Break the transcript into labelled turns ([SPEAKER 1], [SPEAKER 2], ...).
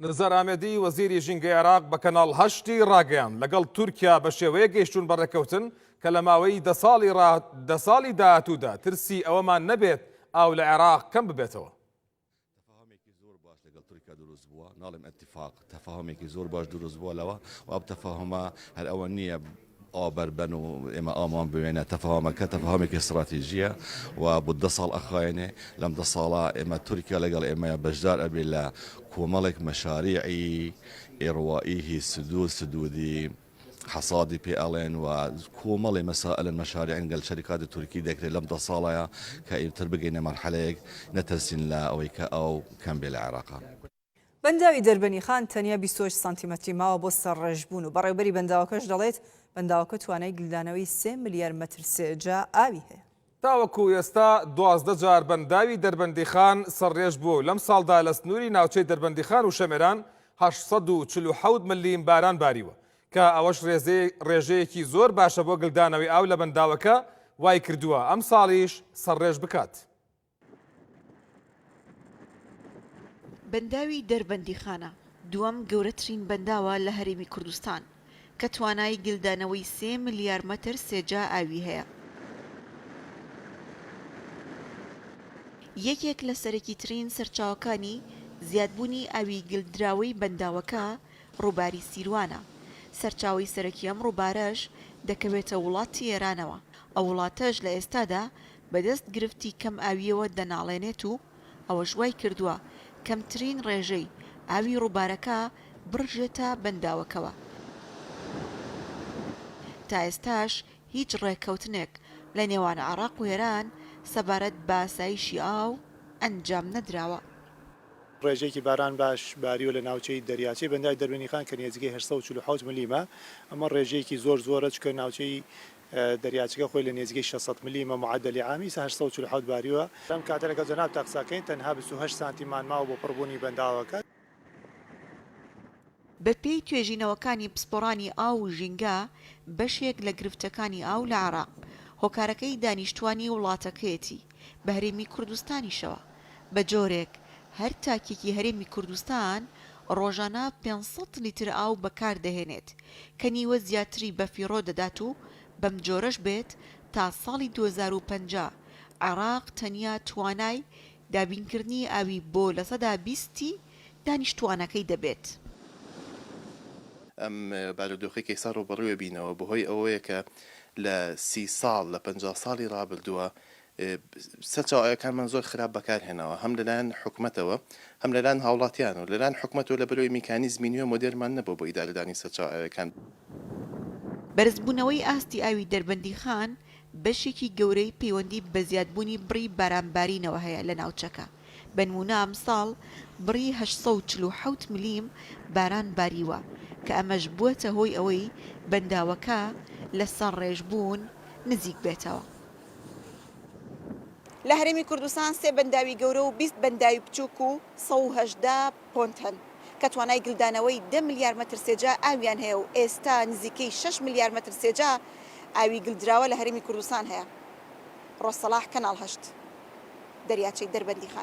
[SPEAKER 1] نزار ئامێدی، وەزیری ژینگەی عێراق بە کەناڵ هەشتی ڕاگەیاند، لەگەڵ تورکیا بە شێوەیەک گەیشتوون بە ڕێککەوتن کە لە ماوەی دە ساڵی داهاتوودا ترسی ئەوەمان نەبێت ئاو لە عێراق کەم ببێتەوە.
[SPEAKER 2] تەفاهومێکی زۆر باش لەگەڵ تورکیا دروست بووە، ناڵێم ئیتیفاق، تەفاهومێکی زۆر باش دروست بووە لەوە و ئەو تەفاهومە هەر ئەوە نییە ئاو بەربەن و ئێمە ئاومان بوێنە، تەفاهومەکە تەفاهومێکی ستراتیژییە و بۆ دە ساڵ ئەخایەنێ، لەم دە ساڵە ئێمە تورکیا لەگەڵ ئێمەیە بەشدار ئەبێ لە کۆمەڵێک مەشاریعی ئیڕوائیه سدود سدودی حەسادی پێ ئەڵێن و کۆمەڵێ مەسائلن مەشاریعن گەل شەریکاتی تورکی دەکرێت لەم دە ساڵەیا کە ئیتر بگەینە مەرحەلەیەک نەترسین لە ئەوەی کە ئاو کەم بێ لە عێراقا.
[SPEAKER 3] بەنداوی دەربەنیخان تەنیا 28 سانتیمەتری ماوە بۆ سەرڕێژبوون و بەڕێوبەری بەنداوەکەش دەڵێت، بەنداوەکە توانای گلدانەوەی سێ ملیار مەتر سێجا ئاوی هەیە.
[SPEAKER 1] تاوەکو ئێستا 12 جار بەنداوی دەربەندیخان سەرڕێژ بووە و لەمساڵدا لە سنووری ناوچەی دەربەندیخان و شەمێران 847 ملیم باران باریوە کە ئەوەش ڕێژەیەکی زۆر باشە بۆ گلدانەوەی ئاو لە بەنداوەکە وایکردووە ئەمساڵیش سەرڕێژ بکات.
[SPEAKER 4] بەنداوی دەربەندیخانە دووەم گەورەترین بەنداوە لە هەرێمی کوردستان کە توانای گلدانەوەی سێ ملیار مەتر سێجا ئاوی هەیە. یەکێک لە سەرەکیترین سەرچاوەکانی زیادبوونی ئاوی گلدراوەی بەنداوەکە ڕووباری سیروانە، سەرچاوەی سەرەکی ئەم ڕووبارەش دەکەوێتە وڵاتی ئێرانەوە، ئەو وڵاتەش لە ئێستادا بەدەست گرفتی کەم ئاوییەوە دەناڵێنێت و ئەوەش وای کردووە کەمترین ڕێژەی ئاوی ڕووبارەکە بڕژێتە بەنداوەکەوە. تا ئێستاش هیچ ڕێککەوتنێک لە نێوان عێراق و ئێران سەبارەت بە ئاسایشی ئاو ئەنجام نەدراوە.
[SPEAKER 5] ڕێژەیەکی باران باش باریوە لە ناوچەی دەریاچەی بەنداوی دەربەندیخان کە نێزیکەی 847 ملیمە، ئەمە ڕێژەیەکی زۆر زۆرە چونکە ناوچەی دەریاچەکە خۆی لە نێزیکەی 600 ملیمە معەدەلی عامی ئیستا 847 باریوە. لەم کاتە لەگەڵ جەنابتا قسە ئەکەین تەنها 28 سانتیمان ماوە بۆ پڕبوونی بەنداوەکە.
[SPEAKER 4] بەپێی توێژینەوەکانی پسپۆڕانی ئاو و ژینگە، بەشێک لە گرفتەکانی ئاو لە عێراق، هۆکارەکەی دانیشتوانی وڵاتەکەیەتی، بە هەرێمی کوردستانیشەوە، بە جۆرێک هەر تاکێکی هەرێمی کوردستان ڕۆژانە 500 لیتر ئاو بەکار دەهێنێت، کە نیوە زیاتری بەفیڕۆ دەدات و بەمجۆرەش بێت تا ساڵی 2050 عێراق تەنیا توانای دابینکردنی ئاوی بۆ 20% ی دانیشتووانەکەی دەبێت.
[SPEAKER 6] ئەم بارودۆخەی کە ئیستا ڕووبەڕووی ئەبینەوە بەهۆی ئەوەیە کە لە سی ساڵ لە 50 ساڵی ڕابردووە سەرچاوە ئاویەکانمان زۆر خراپ بەکار هێناوە هەم لەلایەن حکومەتەوە هەم لەلایەن هاوڵاتیانەوە لەلایەن حکومەتەوە لەبەرئەوەی میکانیزمی نوێ مۆدێرنمان نەبووە بۆ ئیدارەدانی سەرچاوە ئاویەکان.
[SPEAKER 4] بەرزبوونەوەی ئاستی ئاوی دەربەندیخان بەشێکی گەورەی پەیوەندی بە زیادبوونی بڕی بارانبارینەوە هەیە لە ناوچەکە، بەنموونە ئەمساڵ بڕی 847 ملیم باران باریوە، کە ئەمەش بووەتە هۆی ئەوەی بەنداوەکە لە سەرڕێژبوون نزیک بێتەوە. لە هەرێمی کوردستان سێ بەنداوی گەورە و 20 بەنداوی بچووک و 118 پۆند هەن، کە توانای گلدانەوەی دە ملیار مەتر سێجا ئاویان هەیە و ئێستا نزیکەی شەش ملیار مەتر سێجا ئاوی گلدراوە لە هەرێمی کوردستان هەیە. ڕۆز سەڵاح، کەناڵ هەشت، دەریاچەی دەربەندیخان.